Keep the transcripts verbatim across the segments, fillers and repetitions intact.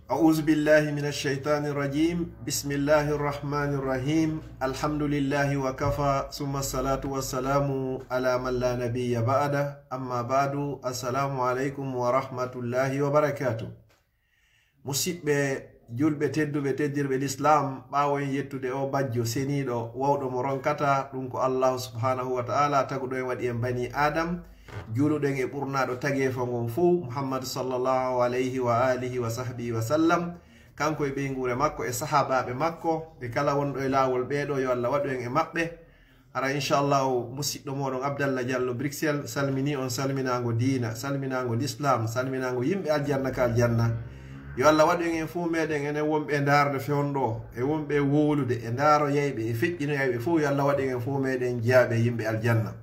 أعوذ بالله من الشيطان الرجيم. بسم الله الرحمن الرحيم. الحمد لله وكفى، ثم الصلاة والسلام على من لا نبي بعده. أما بعد، السلام عليكم ورحمة الله وبركاته. Musidɓe julɓe tedduɓe, teddirɓe Lislaam, ɓaawo en yettude o bajjo seniiɗo, wawɗo mo ronkata, ɗum ko Allahu subhanahu wa ta'ala, taguɗo en, waɗi en bani Adam, juuluɗen e ɓurnaaɗo tageefo ngon fuu, Muhammad sallallahu alayhi wa alihi wa sahbihi wa sallam, kanko e ɓeynguure makko e sahaabaaɓe makko, e kala wonɗo e laawol ɓeeɗo, yo Allah waɗu en e maɓɓe. Hara, inchallahu, musiɗɗo mooɗon Abdallah Diallo Bruxelles salmini on salminaango diina, salminaango Lislaam, salminaango yimɓe aljanna ka aljanna. Yo Allah waɗu en, en fof meɗen, enen wonɓe e ndaarde fewndo, e wonɓe e wowlude, e ndaaroyayɓe, e feƴƴinoyayɓe fof, yo Allah waɗu en, en fof meɗen jeyaaɓe e yimɓe aljanna.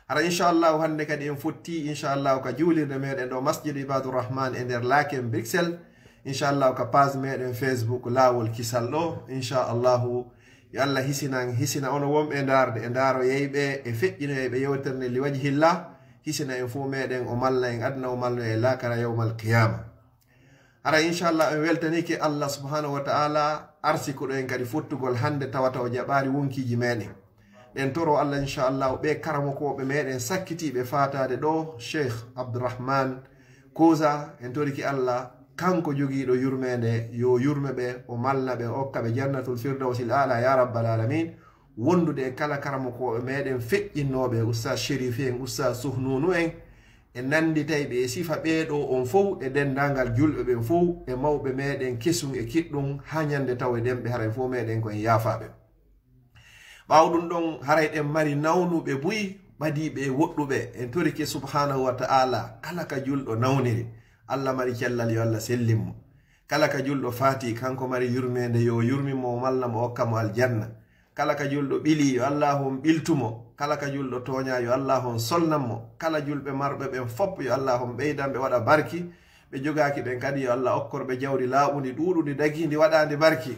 Hara, inchallahu, hannde kadi en fotti, inchallahu, ka juulirde meɗen ɗo Masjid Ibadur Rahman e nder Laken Bruxelles. Inchallahu, ka page meɗen Facebook Laawol Kisal ɗo. Inchallahu, yo Allah hisinan, hisina onon wonɓe e ndaarde, e ndaaroyayɓe, e feƴƴinoyayɓe yewtere nde li wajhillah. Hisina en fof meɗen, o malna en aduna, o malna en laakara yawmal qiyama. Hara, inchallah, en weltanike Allah subhanahu wa ta'ala, arsikuɗo en kadi fottugol hannde, tawata o jaɓaari wonkiji meɗen. Ɗen toro Allah, inchallah, ɓe karamokooɓe meɗen sakkitiiɓe faataade ɗo, Cheikh Abdourahmane Koza, en toriki Allah, kanko jogiiɗo yurmeende, yo yurme ɓe, o malna ɓe, o okka ɓe Jannatul Firdawsil Aala, ya rabbal alamin. Wondude e kala karamokooɓe meɗen feƴƴinnooɓe, Oustaz Chérif en, Oustaz Suhnunu en, e nannditayɓe e sifa ɓee ɗo on fow, e denndaangal julɓe ɓen fow, e mawɓe meɗen kesum e kiɗɗum, haa ñande tawoyɗen ɓe, haray fof meɗen ko en yaafaaɓe. Ɓaawo ɗum ɗon, haray ɗen mari nawnuɓe buy, ɓadiiɓe e woɗɗuɓe. En torike subhanahu wa ta'ala, kala ka julɗo nawniri, Allah mari cellal, yo Allah sellin mo. Kala ka julɗo faati, kanko mari yurmeende, yo yurmin mo, o malna mo, okka mo aljanna. Kala ka julɗo ɓili, yo Allah on ɓiltu mo. Kala ka julɗo tooña, yo Allah on solnan mo. Kala julɓe marɓe ɓen fop, yo Allah on ɓeydan ɓe, waɗa barki. Ɓe jogaaki ɓen kadi, yo Allah okkor ɓe jawdi laaɓundi, ɗuuɗundi, dagiindi, waɗaandi barki.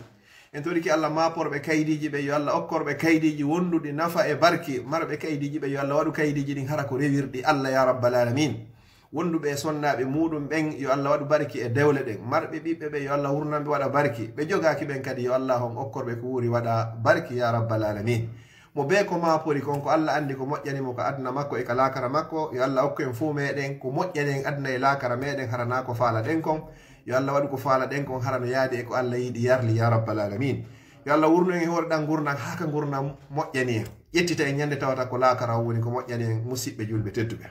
En torike Allah maaporɓe kaydiiji ɓe, yo Allah okkor ɓe kaydiiji wonduɗi nafa e barki. Marɓe kaydiiji ɓe, yo Allah waɗu kaydiiji ɗin hara ko rewirɗi Allah, ya rabbal alamin. Wonduɓe e sonnaaɓe muuɗum ɓen, yo Allah waɗu barki e dewle ɗen. Marɓe ɓiɓɓe ɓe, yo Allah wurnan ɓe, waɗa barki. Ɓe jogaaki ɓen kadi, yo Allah on okkor ɓe ko wuuri, waɗa barki, ya rabbal alamin. Mo bee ko maapori kon, ko Allah anndi ko moƴƴani mo ka aduna makko e ka laakara makko, yo Allah okku en fow meɗen ko moƴƴani en aduna e laakara meɗen, hara naa ko faalaɗen kon. Yo Allah waɗu ko faalaɗen kon hara no yaadi e ko Allah yiɗi yarli, ya rabbal alamin. Yo Allah wurnu en e hoore ɗan ngurndan haa ka ngurndan moƴƴani en, ƴettita en ñande tawata ko laakara on woni ko moƴƴani en, musiɓɓe julɓe tedduɓe.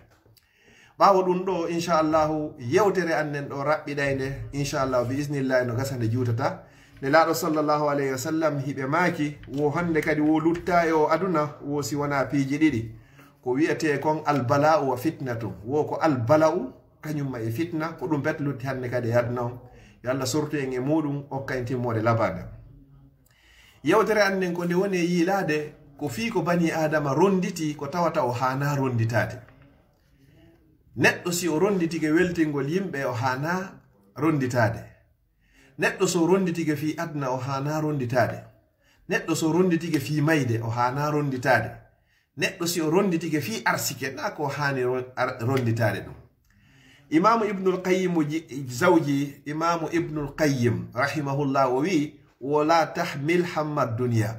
Ɓaawo ɗum ɗo, inchallahu, yewtere an nden ɗo raɓɓiɗaynde, inchallahu, bi isnillahi, no gasa nde juutata. Nelaaɗo sallallahu alayhi wa sallam hiɓe maaki, wo hannde kadi wo lutta e o aduna, wo si wonaa piiji ɗiɗi. Ko wiyetee kon albala'u wa fitnatu, wo ko albala'u, kañum ma e fitna, ko ɗum bet lutti hannde kadi e aduna on. Yo Allah sortu en e muuɗum, okka en timmoode labaande. Yewtere an nden ko nde woni e yiilaade, ko fii ko banii Aadama ronditi, ko tawata o haanaa ronditaade. Neɗɗo si o ronditike weltingol yimɓe, o haanaa ronditaade. Neɗɗo so ronditike fii aduna, o haanaa ronditaade. Neɗɗo so ronditike fii mayde, o haanaa ronditaade. Neɗɗo si o ronditike fii arsike, naa ko o haani ron-, ar-, ronditaade ɗum. Imaamu Ibnul Qayyim o ji-, Zawji, Imaamu Ibnul Qayyim, rahimahullah, o wi'i, "Wo la tahmil hamma dunya."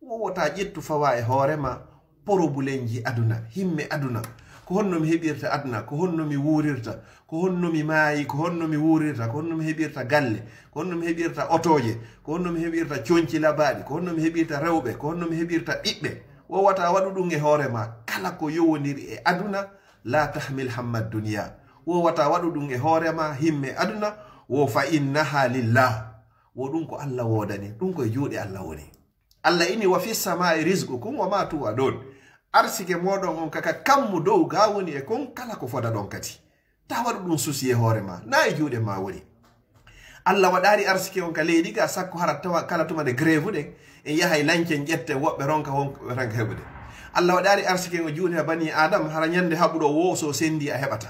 Wo wota ƴettu fawa e hoore ma porobulenji aduna, himme aduna. Ko honno mi heɓirta aduna? Ko honno mi wuurirta? Ko honno mi maayi? Ko honno mi wuurirta? Ko honno mi heɓirta galle? Ko honno mi heɓirta otooje? Ko honno mi heɓirta conci labaaɗi? Ko honno mi heɓirta rewɓe? Ko honno mi heɓirta ɓiɓɓe? Wo wata waɗu ɗum e hoore ma. Kala ko yowondiri e aduna, la tahmil hamma dunya. Wo wata waɗu ɗum e hoore ma, himme aduna, wo fa innaha lillah. Wo ɗum ko Allah woodani, ɗum ko e juuɗe Allah woni. Allah ini, "Wa fi samaa'i rizqukum wa ma tu'adun." Arsike mooɗon on kaka kammu dow ga woni e kon kala ko fodaɗon kadi. Ta waɗu ɗum susi e hoore ma, na e juuɗe ma woni. Allah waɗaari arsike on ka leydi ga sakko hara tawa kala tuma nde grève ɗen, en yahay lancen ƴetten woɓɓe ronka won ronka heɓude. Allah waɗaari arsike on juuɗe banii Aadama hara ñande haɓuɗo wo so sendi a heɓata.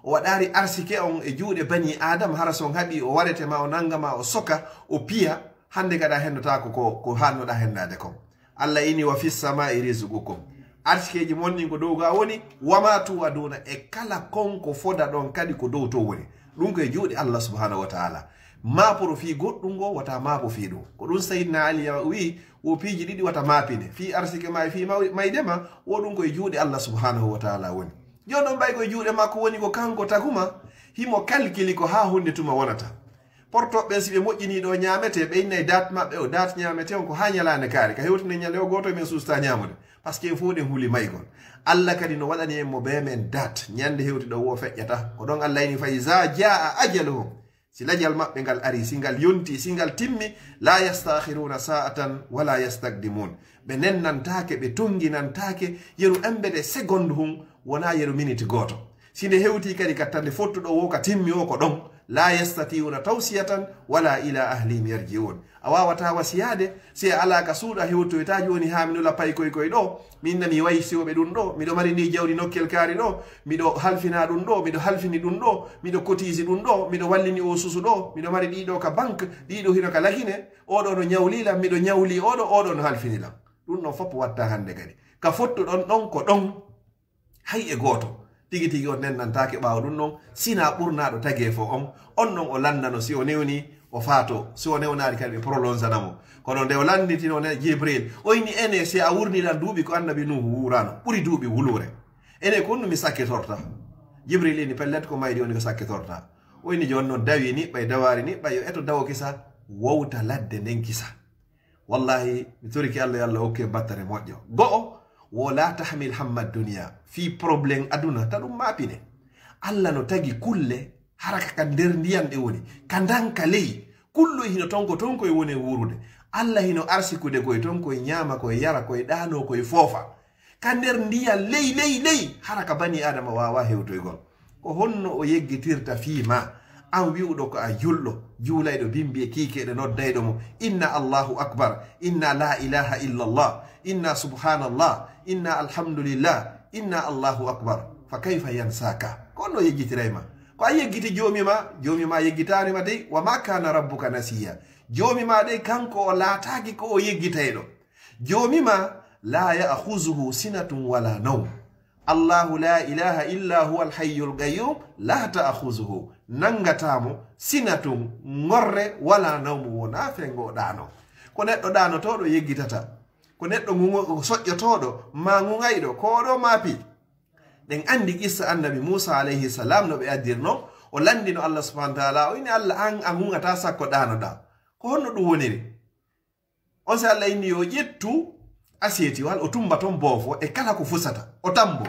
O waɗaari arsike on e juuɗe banii Aadama hara so on haɓi o warete ma, o nanga ma, o soka, o piya, hande kadi a hendotaako ko, ko hannoɗa hendaade kon. Allah ini, "Wa fi samaa'i rizqukum." Arsikeeji mon ɗin ko dow ga woni, "Wa ma tu'aduna," e kala kon ko fodaɗon kadi ko dow to woni. Ɗum ko e juuɗe Allah subhanahu wa taala. Maaporo fii goɗɗum ngo wata maapo fii ɗum. Ko ɗum Sayyidina Ali ya-, wi, wo piiji ɗiɗi wata maapine. Fii arsike ma e fii maw-, mayde ma, wo ɗum ko e juuɗe Allah subhanahu wa taala woni. Jooni ɗon ɓay ko e juuɗe makko woni ko kanko taguma, himo kalkili ko haa hunnde tuma wonata. Portoɓe ɓen si ɓe moƴƴinii ɗo ñaametee, ɓe innay dat maɓɓe o, dat ñaametee on ko haa ñalaande kaari. Ka hewtinde ñande o gooto men suusta ñaamude. Parce que en fof ɗen huli maygol. Allah kadi no waɗani en mo bee men dat. Ñande hewti ɗo wo feƴƴata. Ko ɗon Allah ini fa iza jaa ajaluhum. Si lajal maɓɓe ngal ari, si ngal yonti, si ngal timmi, la yastakhiruna sa'atan wala yastaqdimun. Ɓe nennantaake, ɓe tonginantaake, yeru embede seconde hun, wona yeru minute gooto. Si nde hewti kadi ka tande fottuɗo wo ka timmi o ko ɗon, la yastati'una tawsiyatan wala ila ahlihim yarji'un. A wawata wasiyaade, si a ala ka suuɗa hewtoyta jooni haa mi nula pay koy koy ɗo. Min nani wayi siwoɓe ɗum ɗo, miɗo mari ni jawdi nokkel kaari ɗo, miɗo halfina ɗum ɗo, miɗo halfini ɗum ɗo, miɗo kotisi ɗum ɗo, miɗo wallini o susu ɗo, miɗo mari ɗiɗo ka banque, ɗiɗo hino ka lagine, oɗo no ñawli lam, miɗo ñawli oɗo, oɗo no halfini lam. Ɗum ɗon fof watta hannde kadi. Ka fottuɗon ɗon ko ɗon, hay e gooto. Tigi tigi on nennantaake ɓaawo ɗum ɗon, sina ɓurnaaɗo tageefo on, on ɗon o lanndano si o newni, o faato, si o newnaari kadi ɓe prolonzana mo. Kono nde o lannditino ne Jibril, o inni ene si a wurniran duuɓi ko annabi Nuhu wuurano, ɓuri duuɓi wuluure. Ene ko honɗum mi sakkitorta? Jibril inni pellet ko maydi woni ko sakkitorta. O inni jooni noon dawi niɓɓay dawaari niɓɓay yo eto dawo kisa, wowta ladde nden kisa. Wallahi, mi torike Allah, yo Allah hokke battane moƴƴo. Go'o, wo la tahmil hamma dunya, fii problème aduna, ta ɗum maapine. Allah no tagi kulle, hara ka nder ndiyan ɗe woni, ka ndanka ley, kulloy hino ton ko ton koye woni e wuurude. Allah hino arsikude koye ton koye ñaama, koye yara, koye ɗaano, koye foofa. Ka nder ndiyan ley, ley, ley, hara ka bani Adama waawa hewtoygol. Ko honno o yeggitirta fii ma? An wi'uɗo ko a julɗo, juulayɗo bimbi e kiike ɗe noddayɗo mo, inna Allahu Akbar, inna la ilaha illallah, inna subhanallah, inna alhamdulillah, inna Allahu Akbar. Fa kayfa yansaka? Ko honno o yeggitiray ma? Ko a yeggiti joomi ma, joomi ma yeggitaani ma dey, wa ma kana rabbuka nasiya. Joomi ma dey kanko o laataaki ko o yeggitayɗo. Joomi ma la ya'khuzuhu sinatun wala nawm. Allahu la ilaha illa huwa alhayyul qayyum la ta'khuzuhu. Nangatamo sinatun, ŋorre, wala nawmu, wona fengo ɗaano. Ko neɗɗo ɗaanotooɗo yeggitata. Ko neɗɗo ŋuŋo-, soƴƴotooɗo ma ŋuŋayɗo, ko oɗo maapi. Ɗen anndi qissa annabi Muusa alayhi salam no ɓe addirno, o lanndino Allah subhanahu wa taala, o inni Allah an a ŋuŋata sakko ɗaanoɗa. Ko honno ɗum woniri? On si Allah inni yo ƴettu aseetiwal, o tumba ton boofo e kala ko fusata, o tambo.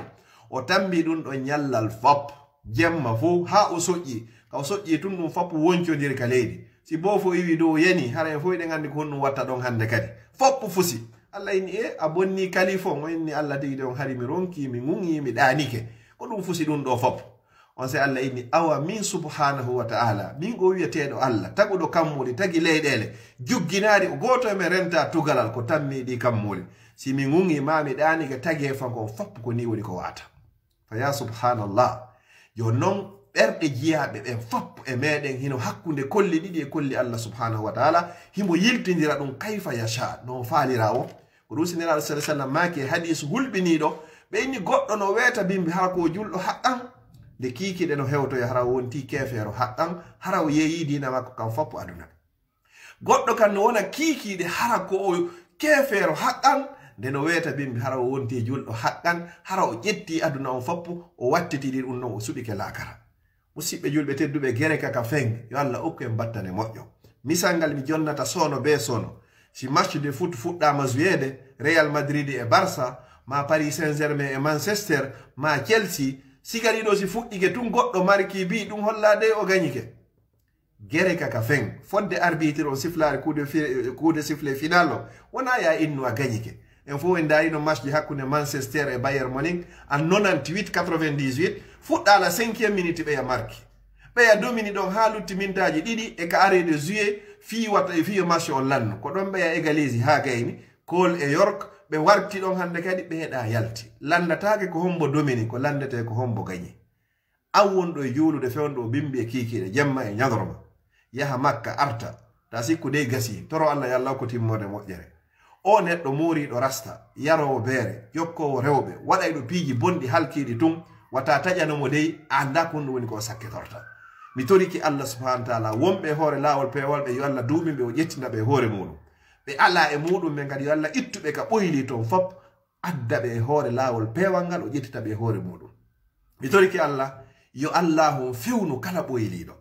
O tambi ɗum ɗo ñallal fop, jemma fof, haa o soƴƴi. Ka o soƴƴi tun ɗum fop woncondiri ka leydi. Si boofo iwi dow yani, hara en fof eɗen anndi ko honɗum watta ɗon hannde kadi. Fop fusi. Allah inni, "E, a bonni kalifo?" Mo inni, "Allah tigi de on hari mi ronki, mi ŋuŋi, mi ɗaanike." Ko ɗum fusi ɗum ɗo fop. On si Allah inni, "Awa min subhanahu wa ta'ala, min o wi'eteeɗo Allah, taguɗo kammuuli, tagi leyɗeele, jugginaari o gooto e men renta tugalal ko tammi ɗi kammuuli. Si mi ŋuŋi ma mi ɗaanike tageefa ngon fop ko ni woni ko wata." Fa ya subhanallah. Yo non ɓerɗe jiyaaɓe ɓen fop e meɗen hino hakkunde kolli ɗiɗi e kolli Allah subhanahu wa ta'ala, himo yiltindira ɗum kayfa yasha, no faalira o. Ko ɗum si Nelaaɗo sallallahu alaihi wasallam maaki e hadiisu hulɓiniiɗo, ɓe inni goɗɗo no weeta bimbi hara ko julɗo haqqan, nde kiikiiɗe no hewtoya hara o wonti keefeero haqqan, hara o yeeyi diina makko kan foppo aduna. Goɗɗo kan no wona kiikiiɗe hara ko o keefeero haqqan, nde no weeta bimbi hara o wonti julɗo haqqan, hara o ƴetti aduna on foppo, o wattitiri ɗum non o suɓike laakara. Musidɓe julɓe tedduɓe, gere kaka fen, yo Allah okku en battane moƴƴo. Misal ngal mi jonnata soono be soono. Si match de foot fuɗɗaama joueede, Real Madrid e Barça, ma Paris Saint-Germain e Manchester, ma Chelsea, siga ɗiɗo si fuɗɗike tun goɗɗo marki bi ɗum holla de o gañike. Gere kaka fen, fodde arbitre o siflaare coup de fi-, coup de sifflet final o, wona ya innu a gañike. En fof en ndaarino match ji hakkunde Manchester e Bayern Munich, en nonante-huit, quatre-vingt-dix-huit, fuɗɗaala cinquième minute ɓeya marki. Ɓeya domini ɗon haa lutti mintaaji ɗiɗi e ka arrêt de jeu fii wata, fii yo match on lannu. Ko ɗon ɓeya égalise haa gayni, Cole e York, ɓe warti ɗon hannde kadi ɓeeɗa yalti. Lanndataake ko hombo domini, ko lanndetee ko hombo gañi. An wonɗo e juulude fewndo o bimbi e kiikiiɗe, jemma e ñalorma. Yaha Makka, arta. Ta sikku dey gasi, toro Allah yo Allah hokku timmorde moƴƴere. O neɗɗo mooriiɗo rasta, yaroowo beere, jokkoowo rewɓe, waɗayɗo piiji bonɗi halkiiɗi tun, wata taƴano mo dey, a anndaa ko honɗum woni ko o sakkitorta. Mi torike Allah subhanahu wa taala, wonɓe e hoore laawol peewal ɓe, yo Allah duumin ɓe, o ƴettina ɓe e hoore muɗum. Ɓe alaa e muɗum men kadi, yo Allah ittu ɓe ka ɓoyli ton fop, adda ɓe e hoore laawol peewal ngal, o ƴettita ɓe e hoore muɗum. Mi torike Allah, yo Allahu fewnu kala ɓoyliiɗo.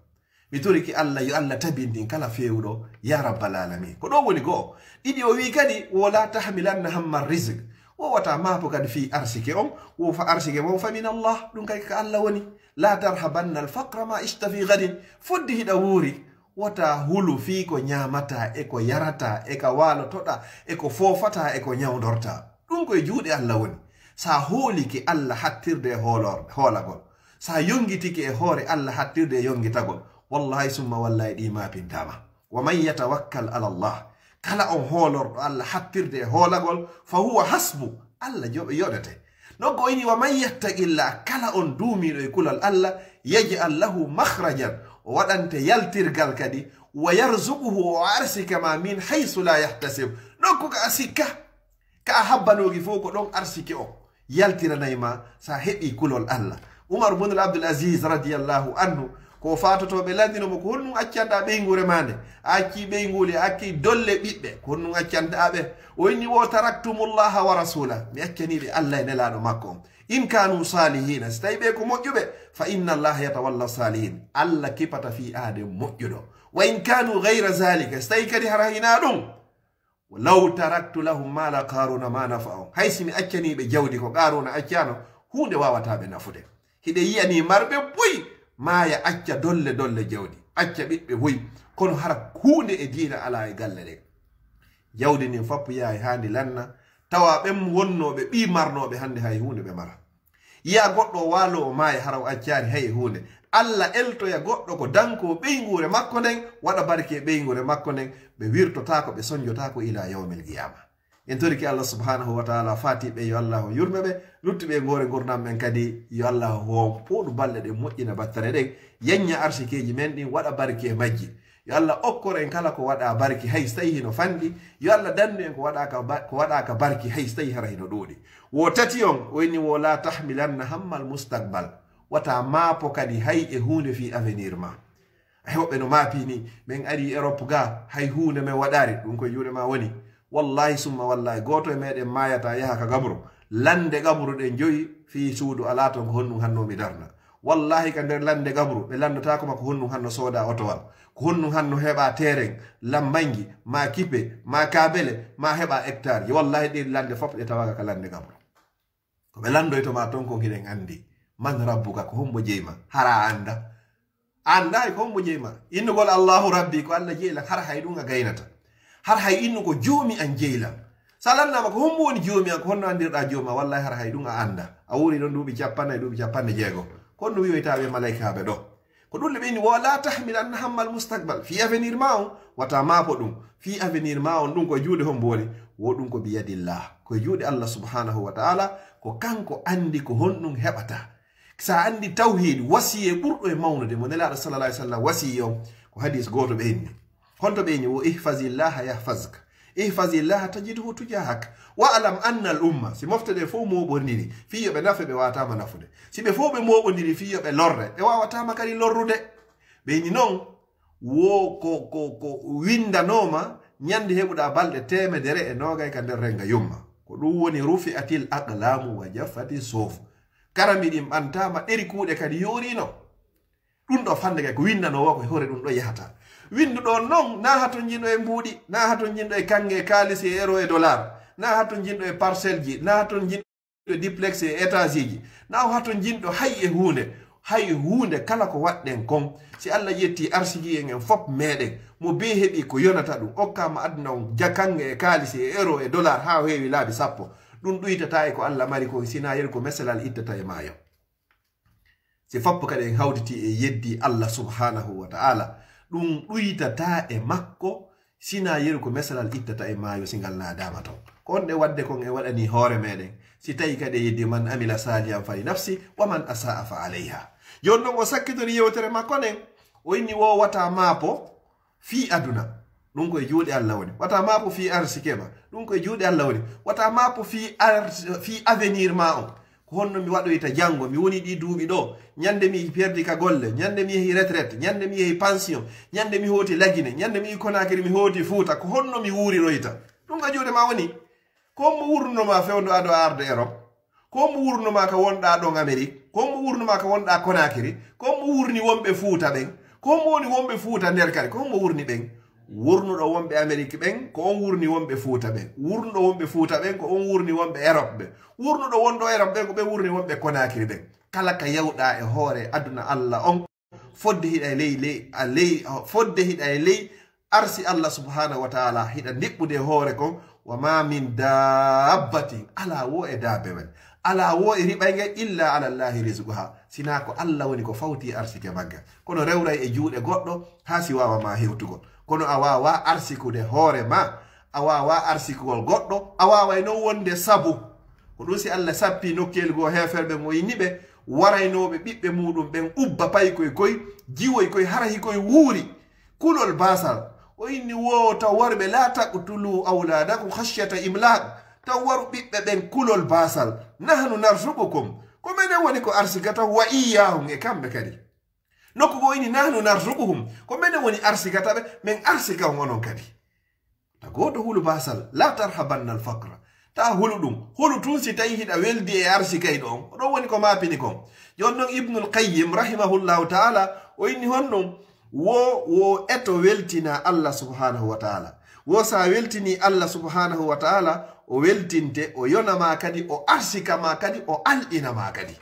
Mi torike Allah, yo Allah tabindin kala feewuɗo, ya rabbal alamin. Ko ɗo woni go'o. Ɗiɗi, o wi kadi, wo la tahmilanna hamma rizq. Wo wata maapo kadi fii arsike on, wo fa arsike mon fa min Allah, ɗum kay ka Allah woni. La tarhabanna al faqra ma ishta fi gadin. Fodde hiɗa wuuri, wota hulu fii ko ñaamata, e ko yarata, e ka waalotoɗa, e ko foofata, e ko ñawdorta. Ɗum ko e juuɗe Allah woni. Sa hoolike Allah hattirde e hoolor-, hoolagol, sa yongitike e hoore Allah hattirde e yongitagol, wallahi summa wallahi ɗi mapintama. Wa man yatawakkal ala Allah, kala on hoolorɗo Allah hattirde e hoolagol, fa huwa hasbu, Allah joɓe yoɗete. Nokko ini, wa man yattaqillah, kala on duumiiɗo e kulol Allah, yaj'al lahu makhrajan, o waɗante yaltirgal kadi, wa yarzuquhu, o arsike ma min haysu la yahtasib, nokku ka a sikka. Ka a habbanooki fof ko ɗon arsike o yaltiranay ma, sa heɓi kulol Allah. Umar bun al Abdul Aziz radiyallahu anhu, ko faatotooɓe lanndino mo, ko honɗum accanɗa ɓeynguure ma nde? A accii ɓeynguuli, a accii dolle ɓiɓɓe, ko honɗum accanɗa ɓe? O inni, wo taraktumullaha wa rasula, mi accanii ɓe Allah e nelaaɗo makko on. In kanu salihina, si tawi ɓe ko moƴƴuɓe, fa inna allaha yatawalla salihin, Allah kipata fii aaden moƴƴuɗo. Wa in kanu gayra zalika, si tawi kadi hara hinaa ɗum, law taraktu lahum mala qaruna ma nafa'ahum, hay si mi accanii ɓe jawdi ko Qaruna accano, huunde waawata ɓe nafude. Hiɗe yi'anii marɓe buy, maaya acca dolle dolle jawdi, acca ɓiɓɓe buy, kono hara huunde e diina alaa e galle ɗen. Jawdi ndin fop yahay haa ndi lanna, tawa ɓen wonnooɓe ɓii marnooɓe hannde hay huunde ɓe mara. Yi'a goɗɗo o waalo o maaya hara o accaani hay e huunde. Allah eltoya goɗɗo ko danko ɓeynguure makko nden, waɗa barke e ɓeynguure makko nden, ɓe wirtotaako, ɓe sonjotaako ila yawmil qiyama. En torike Allah subhanahu wa taala, faatiɓe yo Allah o yurme ɓe, luttuɓe e ngoore ngurndan men kadi yo Allah o pooɗu balɗe ɗen, moƴƴina battane ɗen, yanña arsikeeji men ɗin, waɗa barke e majji. Yo Allah okkor en kala ko waɗa barki, hay so tawi hino fanɗi. Yo Allah dandu en ko waɗa ka ba-, ko waɗa ka barki, hay so tawi hara hino ɗuuɗi. Wo tati on, o inni wo la tahmilanna hammal mustaqbal. Wata maapo kadi hay e huunde fii avenir ma. Ay, woɓɓe no maapi ni, men ari Europe ga, hay huunde men waɗaari, ɗum koye juuɗe ma woni. Wallahi summa wallahi, gooto e meɗen maayata yaha ka gabru. Lande gabru ɗen joyi fii suudu alaa ton, ko honɗum hanno mi darna. Wallahi ka nder lande gabru, ɓe landotaako ma ko honɗum hanno sooda otowal, ko honɗum hanno heɓa teeren, lambanji, ma kipe, ma kabele, ma heɓa hectare ji. Wallahi ɗin lande fof ɗe tawaka ka lande gabru. Ko ɓe landoyto ma ton kon hiɗen andi. Man rabbuka, ko hombo jeyma? Hara a anda? A andayi ko hombo jeyma? Innugol Allahu Rabbi, ko Allah jeylan, har hay ɗum a gaynata. Har hay innu ko joomi an jeylan. Sa lannama ko hombo woni joomi an, ko honno andirɗa joomi an? Wallahi har hay ɗum a anda. A wuuri ɗon duuɓi capanɗe, duuɓi capanɗe jeego. Ko honno wiyoyta ɓe malaykaaɓe ɗo? Ko ɗum le ɓe inni, wo la tahmilanna hammal mustaqbal. Fii avenir ma on, wata maapo ɗum. Fii avenir ma on, ɗum ko e juuɗe hombo woni? Wo ɗum ko biyadillah. Ko e juuɗe Allah subhanahu wa ta'ala, ko kanko andi ko honɗum heɓata. Sa andi tawhiid, wasiye ɓurɗo e mawnude mo Nelaaɗo sallallahu alaihi wasallam wasiyi on, ko hadis gooto ɓe inni. Honto ɓe inni, wo ihfazillaha yahfazka. Ihfazillaha tajidhu tujahak. Wa alam anna al umma, si mofte ɗe fof mooɓondiri, fii yo ɓe nafe, ɓe wawatama nafude. Si ɓe fof ɓe mooɓondiri fii yo ɓe lorre, ɓe wawatama kadi lorrude. Ɓe inni non, wo ko, ko, ko windanoma ñande heɓuɗa balɗe teemedere e noogay ka nder renga yumma. Ko ɗum woni rufi'atil aqlamu wa jaffati suhuf. Karami ɗin ɓantama, ɗeri kuuɗe kadi yoorino. Ɗum ɗo fannde kay ko winndano wo ko e hoore ɗum ɗo yahata. Winndu ɗo non, na hato njiɗo e mbuuɗi, na hato njiɗo e kannge e kaalis e euro e dollar, na hato njiɗo e parcelle ji, na hato njiɗo e duplex e étage ji, na o hato njiɗo hay e huunde, hay huunde kala ko waɗɗen kon. Si Allah ƴetti arsiki en en fop meɗen, mo bee heɓi ko yonata ɗum, okkama aduna on ja kannge e kaalis e euro e dollar haa heewi laabi sappo. Ɗum ɗuytata e ko Allah mari kon, sina yeru ko meselal ittata e maayo. Si foppo kadi en hawtiti e yeddi Allah subhanahu wa ta'ala, ɗum ɗuytata e makko, sina yeru ko mesalal ittata e maayo si ngal naadaama ton. Ko on ɗe wadde kon e waɗani hoore meɗen. Si tawi kadi e yeddi man amila salihan fali nafsi, wa man asa'a fa alayha. Jon ɗon o sakkitori yewtere makko nden, o inni wo wata maapo fii aduna. Ɗum ko e juuɗe Allah woni. Wata maapo fii arsike ma. Ɗum ko e juuɗe Allah woni. Wata maapo fii ars-, fii avenir ma on. Ko honno mi waɗoyta janngo? Mi woni ɗi duuɓi ɗo. Ñande mi perdi ka golle, ñande mi yehi retraite, ñande mi yehi pension, ñande mi hooti Lagine, ñande mi yi Konakiri, mi hooti Fuuta. Ko honno mi wuuriroyta? Ɗum ka juuɗe ma woni. Ko hommo wurnuno ma fewndo aɗo arde Europe? Ko hommo wurnuno ma ka wonɗa ɗon Amérique? Ko hommo wurnuno ma ka wonɗa Konakiri? Ko hommo wurni wonɓe Fuuta ɓen? Ko hommo woni wonɓe Fuuta nder kadi? Ko hommo wurni ɓen? Wurnuɗo wonɓe Amérique ɓen, ko on wurni wonɓe Fuuta ɓen. Wurnuɗo wonɓe Fuuta ɓen, ko on wurni wonɓe Europe ɓen. Wurnuɗo wonɗo Europe ɓen, ko ɓe wurni wonɓe Konakiri ɓen. Kala ka yawɗa e hoore aduna Allah on, fodde hiɗa e ley, ley, a ley, fodde hiɗa e ley arsi Allah subhanahu wa ta'ala, hiɗa ndiɓɓude e hoore kon, wa ma min dabbatin, ala wo e daabewel, ala wo e riɓayngel, illa ala Allahi rizquha, sina ko Allah woni ko fawti arsike magga. Kono rewray e juuɗe goɗɗo, haa si waawa ma hewtugol. Kono a waawa arsikude hoore ma, a waawa arsikugol goɗɗo, a waaway non wonde sabu. Ko ɗum si Allah sappi nokkeeli goo heeferɓe mo inni ɓe, waraynooɓe ɓiɓɓe muuɗum ɓen ubba paykoy koy, jiwoy koy, hara hikoy wuuri. Kulol baasal. O inni wo taw warɓe, "La taqtulu awladakum khashyata imlaq." Taw waru ɓiɓɓe ɓen kulol baasal. "Nahnu narzuqukum." Ko menen woni ko arsigata, "wa iyyahum", e kamɓe kadi. Nokku goo inni, "Nahnu narzuquhum." Ko menen woni arsigata ɓe, men arsika on onon kadi. Ta gooto hulu baasal, "La tarhabanna al-faqra." Ta hulu ɗum. Hulu tun si tawi hiɗa weldi e arsikayɗo on. Ko ɗon woni ko maapini kon. Jooni non Ibnul Qayyim rahimahullahu ta'ala, o inni honɗum? Wo, wo eto weltina Allah subhanahu wa ta'ala. Wo sa weltini Allah subhanahu wa ta'ala, o weltinte, o yona ma kadi, o arsika ma kadi, o alɗina ma kadi.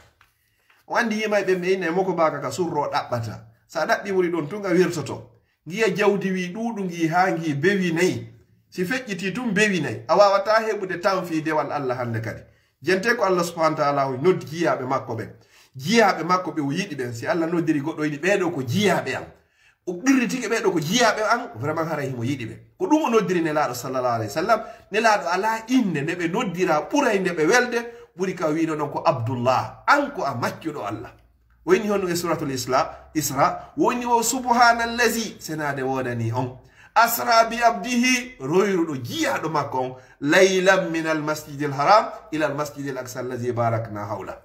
O andi yimay ɓen ɓe inna e moko baka ka surro ɗaɓɓata. Sa ɗaɓɓi woni ɗon tun a wirtoto. Ngiya jawdi wi ɗuuɗu ngi haa ngi bewi nayi. Si feƴƴiti tun bewi nayi. A wawata heɓude tan fii dewal Allah hande kadi. Jente ko Allah subhanahu wa ta'ala o noddi jiyaaɓe makko ɓen. Jiyaaɓe makko ɓe o yiɗi ɓen. Si Allah noddiri goɗɗo yiɗi ɓeeɗo ko jiyaaɓe am. O qirritike ɓeeɗo ko jiyaaɓe am, vraiment haray himo yiɗi ɓe. Ko ɗum o noddiri Nelaaɗo sallallahu alayhi wa sallam. Nelaaɗo alaa innde nde ɓe noddira ɓuray nde ɓe welde, ɓuri ka wiino ɗon ko Abdullah. An ko a maccuɗo Allah. O inni honno e Suratul Isla, Isra, woni wo subhanallazi, senaade wonani on. Asra bi abdihi, royruɗo jiyaaɗo makko on, laylan min al masjidil haram ila al masjidil aqsa allazi barakna hawla.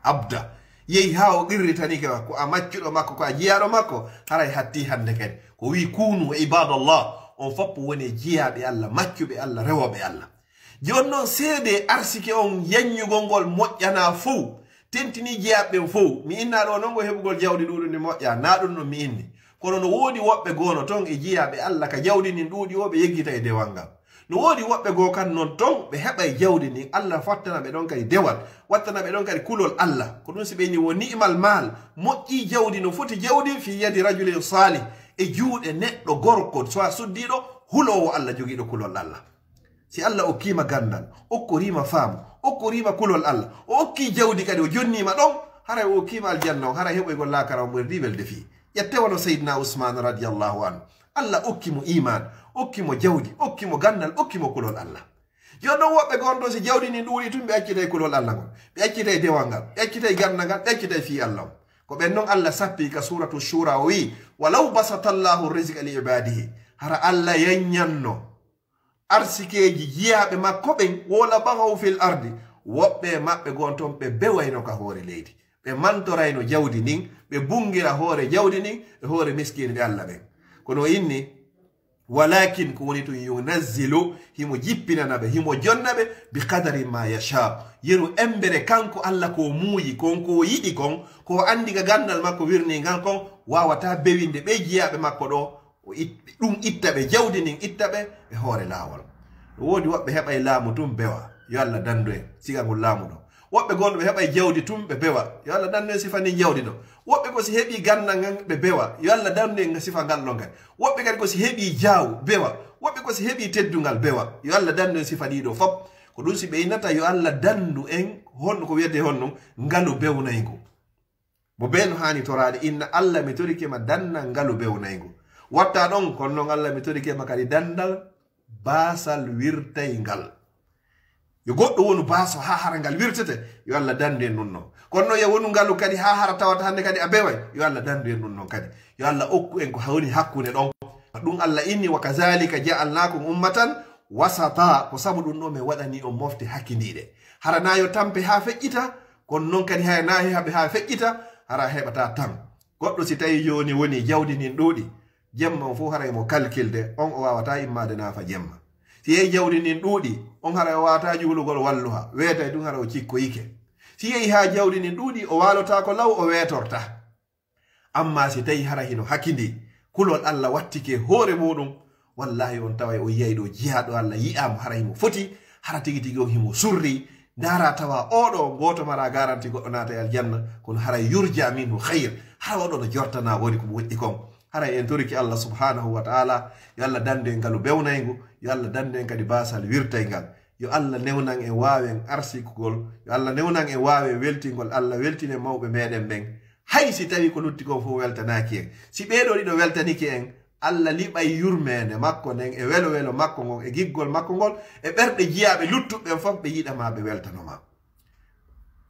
Abda. Yehi haa o qirritanike ma, ko a maccuɗo makko, ko a jiyaaɗo makko, haray hatti hande kadi. Ko wi, "Kunu ibadallah", on foppo woni jiyaaɓe Allah, maccuɓe Allah, rewooɓe Allah. Jooni non seede arsike on yanñugol ngol moƴƴana fow, tentini jiyaaɓe ɓen fow. Mi inna ɗo non ko heɓugol jawdi ɗuuɗundi moƴƴa, na ɗum no mi inni. Kono no woodi woɓɓe goono ton e jiyaaɓe Allah ka jawdi ndin ɗuuɗi o ɓe yeggita e dewal ngal. No woodi woɓɓe goo kan non ton, ɓe heɓay jawdi ndin, Allah wattana ɓe ɗon kadi dewal, wattana ɓe ɗon kadi kulol Allah. Ko ɗum si ɓe ni wo ni'mal maal, moƴƴi jawdi, no foti jawdi fi yadi rajulin salih, e juuɗe neɗɗo gorko, soit suddiiɗo, huloowo Allah jogiiɗo kulol Allah. Si Allah okkiima ganndal, okkoriima faamu, okkoriima kulol Allah, o okkii jawdi kadi, o jonniima ɗon, haray o okkiima aljanna on, haray heɓoygol laakara on ɓurdi welde fii. Ƴette wano Seydina Usmaan radiyallahu anhu. Allah okki mo iimaan, okki mo jawdi, okki mo ganndal, okki mo kulol Allah. Yo ɗon woɓɓe gonɗo si jawdi ndin ɗuuɗi tun, ɓe accitay kulol Allah ngol. Ɓe accitay dewal ngal, ɓe accitay ganndal ngal, ɓe accitay fii Allah on. Ko ɓen non Allah sappi ka Suuratu Shuura, o wi'i, "Walaw basata Allahu rizqa li ibadihi." Hara Allah yanñanno arsikeeji jiyaaɓe makko ɓen, "wala bagaw fil ardi." Woɓɓe e maɓɓe gon ton, ɓe bewayno ka hoore leydi. Ɓe mantorayno jawdi ndin, ɓe bungira hoore jawdi ndin, e hoore miskiinɓe Allah ɓen. Kono o inni, "Walakin", ko woni tun, "yunazzilu", himo jippinana ɓe, himo jonna ɓe, "bi qadari ma yasha." Yeru embere kanko Allah ko o muuyi, kon ko o yiɗi kon, ko o andi ka ganndal makko wirni ngal kon, wawata bewinde ɓe jiyaaɓe makko ɗo, o it-, ɗum itta ɓe, jawdi ndin itta ɓe e hoore laawol. No woodi woɓɓe heɓay laamu tun bewa, yo Allah dandu en siga ngun laamu ɗo. Woɓɓe gonɗo ɓe heɓay jawdi tun ɓe bewa, yo Allah dandu en sifa ndin jawdi ɗo. Woɓɓe ko si heɓi ganndal ngal ɓe bewa, yo Allah dandu en sifa ngal ɗon kadi. Woɓɓe kadi ko si heɓi jaaw bewa, woɓɓe ko si heɓi teddungal bewa, yo Allah dandu en sifa ɗiɗo fop. Ko ɗum si ɓe innata yo Allah dandu en, honno ko wiyete honno, ngalu bewnaygu. Mo bee no haani toraade, inna Allah, mi torike ma dandal ngalu bewnayngu. Watta ɗon, kono non Allah, mi torike ma kadi dandal baasal wirtayngal. Yo goɗɗo wonu baaso haa hara ngal wirtete, yo Allah dandu en ɗum non. Kono non yo wonu ngalu kadi haa hara tawata hannde kadi a beway, yo Allah dandu en ɗum non kadi. Yo Allah okku en ko woni hakkunde ɗon. Ɗum Allah inni, "Wa kazalika ja'alnakum ummatan wasata, ko sabu ɗum ɗo mi waɗani on mofte hakkindiiɗe. Hara na yo tampe haa feƴƴita, kono noon kadi hara na heɓe haa feƴƴita, hara heɓata tan. Goɗɗo si tawi jooni woni jawdi ndin ɗuuɗi, jemma on fof hara mo kalkilde, on o waawata immaade naafa jemma. Si yehi jawdi ndin ɗuuɗi, on hara o waawata juulugol walluha, weetay ɗum hara o cikkoyike. Si yehi haa jawdi ndin ɗuuɗi, o waalotaako law, o weetorta. Amma si tawi hara hino hakindi, kulol Allah wattike hoore muɗum, wallahi on taway o yiyay ɗo jiyaaɗo Allah yi'aama hara himo foti, hara tigi tigi on himo surri. Ndaara tawa oɗo gooto mara garanti goɗɗo naata e aljanna, kono hara yurja minhu khayr, hara oɗo no jortana woni ko moƴƴi kon. Hara en toriki Allah subhanahu wa ta'ala, yo Allah dandu en ngalu bewnayngu, yo Allah dandu en kadi basal wirtayngal. Yo Allah newnan en waawen arsikugol, yo Allah newnan en waawen weltingol, Allah weltinen mawɓe meɗen ɓen. Hay si tawi ko lutti kon fof weltanaaki en. Si ɓee ɗoo ɗiɗo weltanike en, Allah liɓay yurmeende makko nden e welo welo makko ngon e giggol makko ngol e ɓerɗe jiyaaɓe luttuɓe ɓen fof ɓe yiɗama ɓe weltanoma.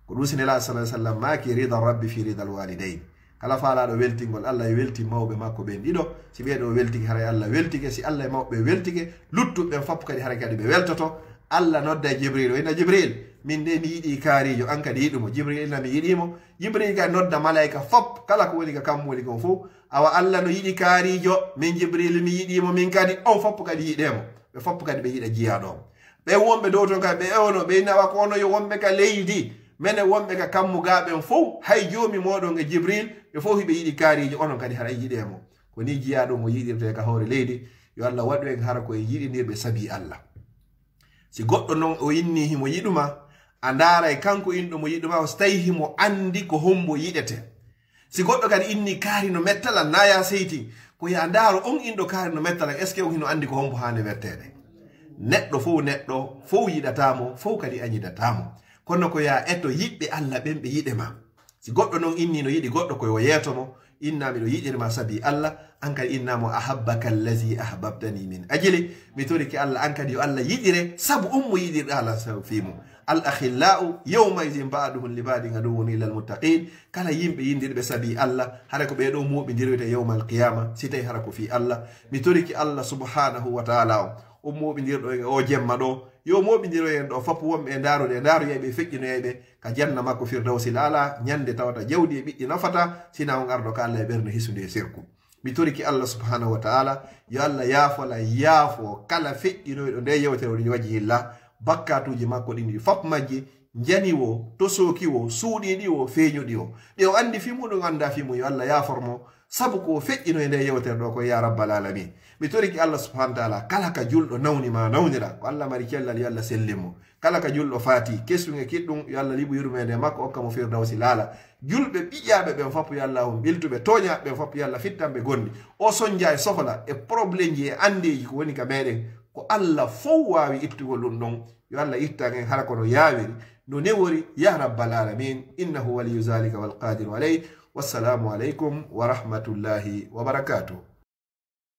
Ko ɗum si Nelaaɗo sallallahu alaihi wasallam maaki: "Rida Rabbi fi rida al-walidayn." Kala faalaaɗo weltingol Allah e welti mawɓe makko ɓen ɗiɗo. Si ɓee ɗoo weltike, haray Allah weltike. Si Allah e mawɓe ɓe weltike, luttuɓe ɓen fof kadi haray kadi ɓe weltoto. Allah nodda Jibril, o inna: "Jibril, min de mi yiɗi kaarijo, an kadi yiɗumo." Jibril inna: "Mi yiɗimo." Jibril kadi nodda malaika fof, kala ko woni ka kammuuli kon fof. Awa Allah no yiɗi kaarijo, min Jibril mi yiɗimo, min kadi, on fof kadi yiɗemo. Ɓe fof kadi ɓe yiɗa jiyaaɗo on. Ɓen wonɓe dow ton kadi ɓe ewno, ɓe inna: "Awa ko onon yo wonɓe ka leydi, menen wonɓe ka kammu gaa ɓen fof, hay joomi mooɗon e Jibril, ɓe fof hiɓe yiɗi kaarijo, onon kadi haray yiɗemo." Ko ni jiyaaɗo mo yiɗirte ka hoore leydi. Yo Allah waɗu en hara ko en yiɗinirɓe sabi Allah. Si goɗɗo non o inni himo yiɗuma, a ndaaray kanko inɗo mo yiɗuma o, si tawi himo andi ko hombo yiɗete. Si goɗɗo kadi inni kaari no mettalan, na ya seytin, ko ya ndaaro on inɗo kaari no mettalan, est-ce que on hino andi ko hombo haani metteede? Neɗɗo fow, neɗɗo fow yiɗata mo, fow kadi a yiɗata mo. Kono ko ya eto yiɓɓe Allah ɓen ɓe yiɗe ma. Si goɗɗo non inni no yiɗi goɗɗo, ko yo yeeto mo, inna: "Miɗo yiɗiri ma sabi Allah." An kadi inna mo: "Ahabbaka allazi ahbabtani min ajli." Mi torike Allah, an kadi yo Allah yiɗire sabu on mo yiɗirɗa Allah sabu fii mum. "Al akhillau yawma izin ba'duhum li ba'din aduwwun illa al muttaqin." Kala yimɓe yindirɓe sabi Allah, hara ko ɓee ɗoo mooɓindiroyte yawmal qiyama, si tawi hara ko fii Allah. Mi torike Allah subhanahu wa ta'ala on, on mooɓindirɗo en e o jemma ɗo, yo mooɓindiro en ɗo fof wonɓe e ndaarude, e ndaaroyayɓe, e feƴƴinoyayɓe ka janna makko Firdawsil Aala, ñande tawata jawdi e ɓiɗɗi nafata, sina on arɗo ka Allah e ɓernde hisude e sirku. Mi toriki Allah subhanahu wa ta'ala, yo Allah yaafola, yaafo kala feƴƴinoyɗo nde yewtere woni wajhillah, bakkatuuji makko ɗin ɗi fof majji, njani wo, tosooki wo, suuɗiiɗi wo, feeñuɗi wo. Ɗi o andi fii mum, ɗum anda fii mum, yo Allah yaafor mo, sabu ko o feƴƴino e nde yewtere ɗo ko ya rabbal alamin. Mi toriki Allah subhanahu wa ta'ala, kala ka julɗo nawni ma nawnira, ko Allah mari cellal, yo Allah sellin mo. Kala ka julɗo faati, kesum e kiɗɗum, yo Allah liɓu yurmeende makko, okka mo Firdawsi laala. Julɓe ɓiƴaaɓe ɓen fof, yo Allah on ɓiltuɓe, tooñaaɓe ɓen fof, yo Allah fittan ɓe gonɗi. O sonja e sohla, e problemji, e andeeji ko woni ka meɗen, ko Allah fow waawi ittugol ɗum ɗon. Yo Allah ittan en hara kono yaawiri, no newori, ya rabbal alamin, innahu waliyu zalika wal qadiru alayh. Wassalamu aleykum wa rahmatullahi wa barakatuh.